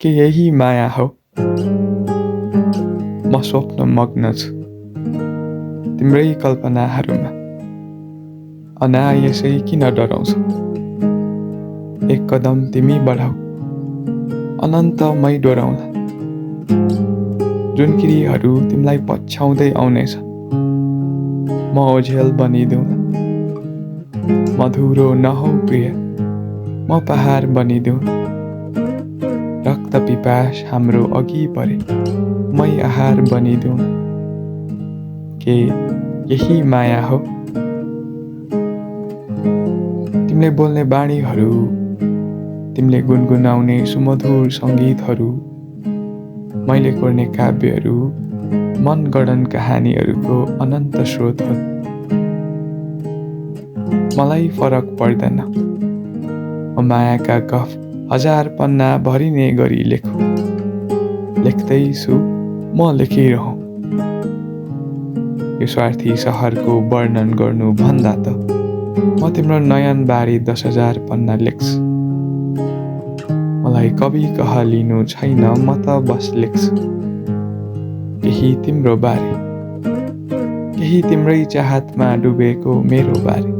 के यही माया हो? म स्वप्न मग्न छु तिम्रै कल्पनाहरूमा। अनायसै किन डराउँछौ? एक कदम तिमी बढाऊ, अनन्त मै डोराउँला। जुनकिरीहरू तिमीलाई पछ्याउँदै आउनेछ, म ओझेल बनिदेऊला। मधुरो नहौ प्रिय, म पहाड बनिदेऊला। रक्त पिपास हाम्रो अघि परे, मै आहार बनिदेऊला। के यही माया हो? तिमीले बोल्ने बाणीहरू, तिमीले गुनगुनाउने सुमधुर सङ्गीतहरू, मैले कोर्ने काव्यहरू, मनगढन कहानीहरूको अनन्त स्रोत हुन्। मलाई फरक पर्दैन, म मायाका गफ 1000 पन्ना भरिने गरी लेखु। लेख्दैछु, म लेखिरहँ। यो स्वार्थी सहरको वर्णन गर्नु भन्दा त म तिम्रो नयनबारी 10,000 पन्ना लेख्छु। मलाई कवि कहलिनु छैन, म त बस लेख्छु। केही तिम्रो बारे, केही तिम्रै चाहतमा डुबेको मेरो बारे।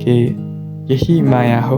के यही माया हो?